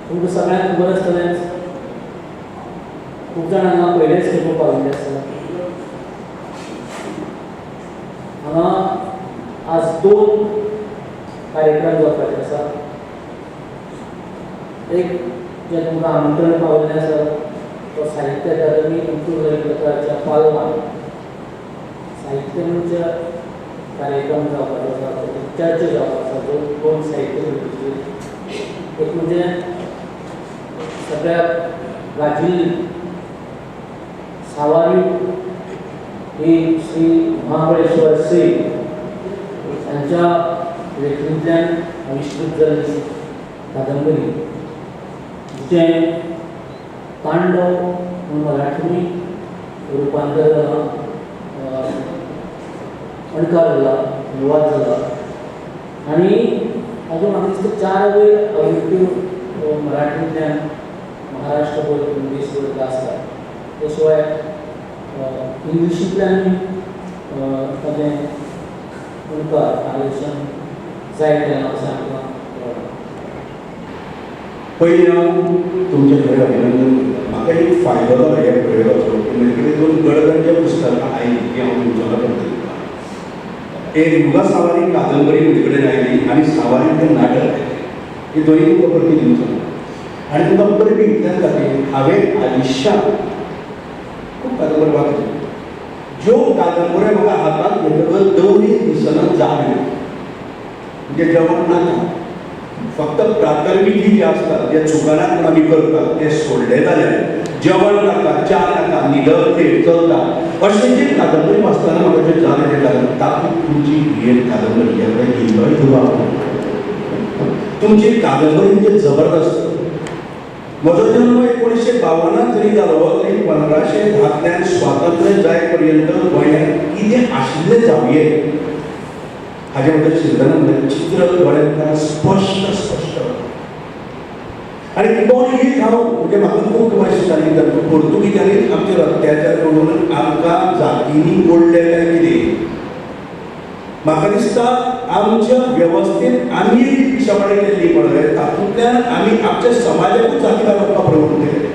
तुमकां सगळ्यांक खबर आसतलेंच, खूब जाण हांगा पयलेच खेपो पाविल्ले आसा. हांगा आज दोन कार्यक्रम जावपाचे आसा. एक जें तुमकां आमंत्रण पाविल्लें आसा तो साहित्य अकादमी अंकूर ललितकलाच्या पालवान साहित्य मंच कार्यक्रम जावपाचो आसा. ताचेर चर्चा जावपाचो आसा जो दोन साहित्य कृतीचेर. एक म्हणजे सगळ्यात गाजिल्ली सावारी ही श्री महाबळेश्वर सैल हांच्या लेखणींतल्यान आविश्कृत जाल्ली कादंबरी, जिचें तांडव म्हूण मराठी रुपांतर जालां, अणकार जाला, अनुवाद जाला आनी ताज्यो म्हाका दिसता चार वयर आवृत्त्यो मराठींतल्यान महाराष्ट्रभर, देशभर आसतात. ते शिवाय इंग्लिशींतल्यानूय ताजें अणकार ट्रान्सलेशन जायत गेलां अशें आमकां कळ्ळां. पयलीं हांव तुमचें खरें अभिनंदन करता. म्हाका एक फायदो जालो ह्या प्रयोगाचो की म्हजे कडेन दोन गडगंज पुस्तकां आयलीं ती हांव तुमच्या लागून दिता. एक युगा सावारी कादंबरी म्हजे कडेन आयली आनी सावारी तें नाटक आयलें. ही दोनूय तुमकां परती दिवचो ना आनी तुमकां परबी इतल्यान खातीर, हांवें आयुश्यांत खूब कादंबरी वाचली. ज्यो कादंबऱ्यो म्हाका हातांत घेतकच दवरीन दिसना जाल्यो, म्हणजे जेवण नाका, फक्त प्रातर्विधी जे आसतात, जे चुकनात म्हूण आमी करतात ते सोडले जाल्यार जेवण नाका, च्या नाका, न्हिदप थेट चलता अशें जे कादंबरी वाचतना म्हाका जें जालें तें कादंबरी, तातूंत तुमची ही एक कादंबरी एन्जॉय करपाक. तुमची कादंबरी म्हणजे जबरदस्त. म्हजो जल्म 1952त जरी जालो तरी 1510तल्यान स्वातंत्र्य जाय पर्यंत गोंयांत कितें आशिल्लें जावये हाजे बद्दल श्रीधरान चित्र दोळ्यांत स्पश्ट स्पश्ट. आनी कोण एक हांव म्हणजे म्हाका खूब खबर दिसताली, पोर्तुगीजांनी आमचेर अत्याचार करून आमकां जातींनी ओडले काय कितें. म्हाका दिसता आमच्या वेवस्थेत आमी एक पिशेपणां केल्ली पळय, तातूंतल्यान आमी आमच्या समाजाकूच जाती घालपाक प्रवृत्त केले.